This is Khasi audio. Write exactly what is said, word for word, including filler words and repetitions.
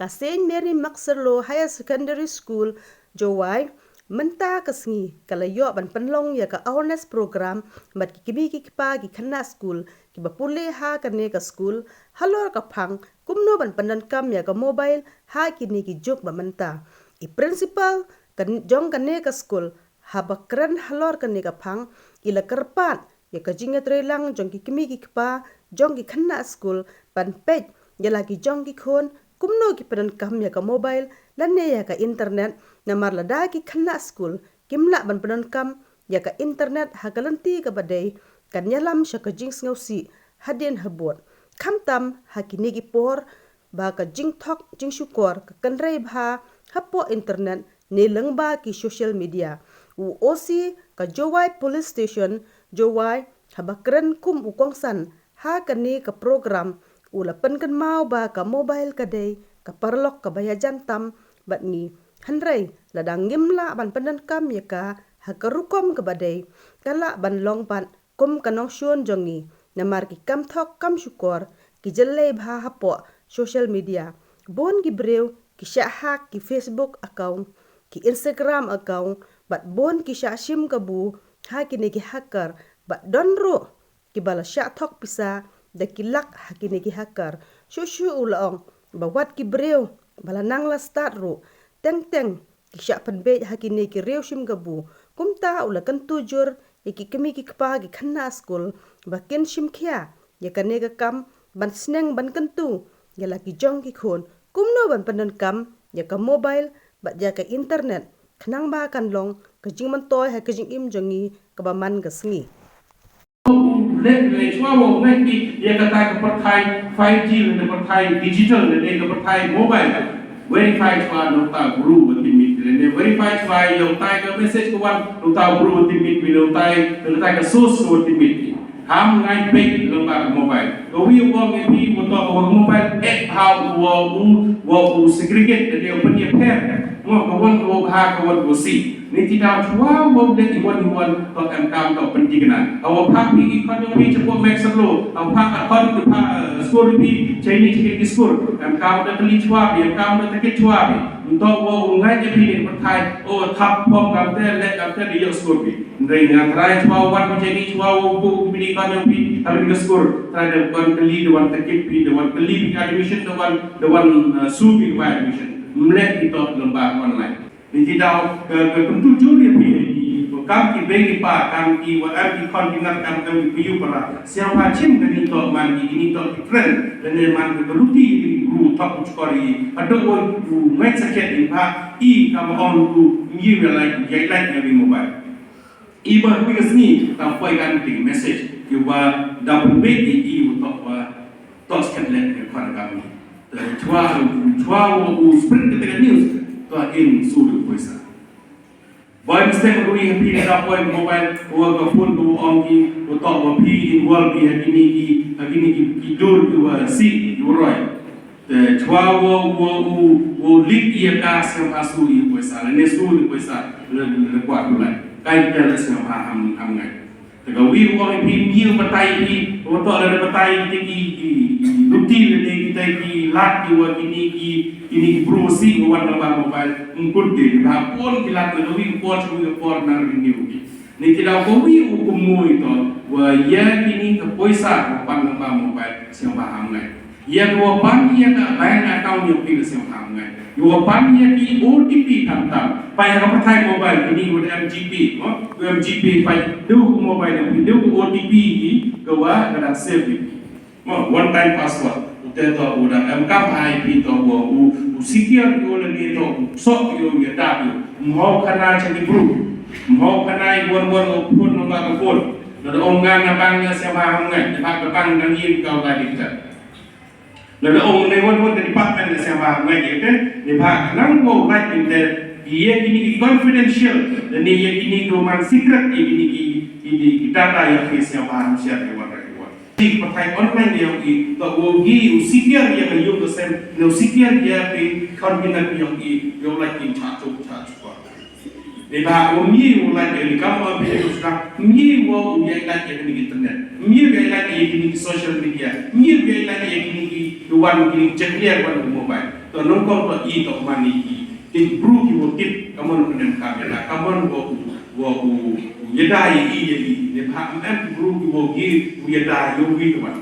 Ka Saint Mary Makserlo Higher Secondary School, Jowai, mynta ka sngi ka la ïoh ban pynlong ïa ka awareness program bad ki kmie ki kpa ki khynnah skul kiba pule ha kane ka skul halor ka phang kumno ban pyndonkam ïa ka mobile ha kine ki juk ba mynta. I principal ka jong kane ka skul haba kren halor kane ka phang i la kyrpad ïa ka jingïatreilang jong ki kmie ki kpa jong ki khynnah skul ban peit ïa la ki jong ki khun kumno ki pyndonkam ïa ka mobile lane ïa ka internet, namar lada ki khynnah skul kim lah ban pyndonkam ïa ka internet ha ka lynti kaba dei kan ïalam sha ka jingsngewsih hadien habud. Khamtam ha kine ki por ba ka jingthok jingshukor ka kynrei bha hapoh internet ne lyngba ki social media. U O C ka Jowai Police Station, Jowai, haba kren kum u kongsan ha kane ka program u la pynkynmaw ba ka mobile ka dei ka paralok kaba ïajan tam bad ngi. Hynrei lada ngim lah ban pyndonkam ïa ka ha ka rukom kaba dei, ka lah ban long pat kum ka nongshun jong ngi, namar ki kam thok kam shukor ki jyllei bha hapoh social media. Bun ki briew ki shah hack ki Facebook account, ki Instagram account, bad bun ki shah shim kabu ha kine ki hacker, bad don ruh kiba la shah thok pisa da ki lak ha kine ki hacker. Shuh shuh u la ong ba wat ki briew ba la nang la stad ruh teng teng ki shah pynbeit ha kine ki riew shim kabu. Kumta u la kyntu jur ïa ki kmie ki kpa ki khynnah skul ba kin shim khia ïa kane ka kam ban sneng ban kyntu ïa la ki jong ki khun kumno ban pyndonkam ïa ka mobile bad ïa ka internet khnang ba kan long ka jingmyntoi ha ka jingim jong ngi kaba man ka sngi. Leh leh shuwa wow ngeit ïa kata ka pyrthai five G lane pyrthai digital lane ka pyrthai mobile. Verify shuwa na uta u bru ba timit lane verify shuwa ïa utai ka message ka wan na uta u bru ba timit, na utai na utai ka source ka wan timit. Ham ngai peit lem bad mobile. Ka wi u ong ïa phi u to ka mobile app ha u wa u wa u segregate lane u pynïapher. Ngo ka wan ka wa ha ka wan ka wa si. Ni ti daw chwa wow leh iwon iwon to em kam to pynthikna. Hawa phah phi ki khon jong phi chapoh mek sarlo. Hawa phah ka khon ki phah skur phi chaini chikit ki skur. Em kam da kali chwa phi, em kam da takit chwa phi. Nto wow ngai ja phi ni pynthai. O thap pom kam te leh kam te di yok skur phi. Ndai nga trai chwa wan phi chaini chwa wow bu phi ni khon jong phi. Hawa ni ka skur. Trai da wan kali da wan takit phi da wan kali phi admission da wan da wan su phi phi admission. Mleh phi to lem bad online. Ni ti daw ka ka kumtu jur ïa phi ïa ki kam ki bei ki pa kam ki wa em ki khon ki nat kam kam ki yu para. Siang pha chim ka ni to man ki ni to ki trend lane man ka ruti ïa ki bru thok chkor ïa adu oi u met sa khet ïa pha i kam ong tu ngi ïa lai ïa lai ïa ki mobile. I ba hui ka sngi ta poi kan ti message ki wa da pun be i i u tok wa tok sket le ki khon ka mi. Ta chwa chwa u sprint ka news ta in su ru poisa. Boy mistake ru i pi da poi mobile wa ka phone ko ong ki u tok wa pi involve i ha kini ki ha kini ki ki dur ki wa si ki wa roi. Te chwa wo wo u wo lik ïa ka sngewbha su ïa poisa lane su ïa poisa le le kwah tu lai. Kai te le sngewbha ham ham ngai. Te ka wi u ong ïa phi ym ïa batai phi u to le batai ki ki ki luti lane ki tai ki lad ki wa kini ki kini ki bru si wa wan namba mobile. Ym kut te ba pon ki lad le ka wi u por chwa wi u por nang ri ni u ki. Ni ki daw ka wi u kumno i to wa ïa kini ka poisa wa pan namba mobile sngewbha ham ngai. Ïa ka wa pan ïa ka bank account ïa phi ka sngewbha ham ngai. Ïa wa pan ïa ki O T P tam tam. Pa ïa ka pathai mobile kini wa M G P, no? M G P pa deu ka mobile ïa phi deu ka O T P ki ka wa ka dang save ïa phi. Mo, one time password. U te to u dang em kam hai phi to wa u u secure ïa u lane to u sok ïa u ïa dap ïa u. Mho khana cha ki bru. Mho khana ïa wan wan u phone number ka phone. Lada ong nga na bank nga sngewbha ham ngai. Di ba ka bank nang ïa ka wa diktat. Lada ong ne wan wan ka department nga sngewbha ham ngai ïa ka. Di ba nang ko right in the ïa kini ki confidential. Lane ïa kini ki man secret ïa kini ki kini ki data ïa ki sngewbha ham share ïa wan rai wan. Ki pathai online ïa ki to wo ki u secure ïa ka ïa ka sem ne u secure ïa ki confident ïa ki ïa u like in cha chuk cha chuk. Dei ba u ngi u like ïa ni kam u phi u sdang ngi u u ïa like ïa ni internet ngi u ïa like ïa ni social media ngi u ïa like ïa ni ki wan ni ki jek ïa wan mobile. To nongkong to i to man i i. Ki bru ki wa kit ka mon u pynemkam ïa ka, ka mon wa u, wa u, u ïada ïa i ïa i. Ne ba em ki bru ki wa ki u ïada ïa u wi to man.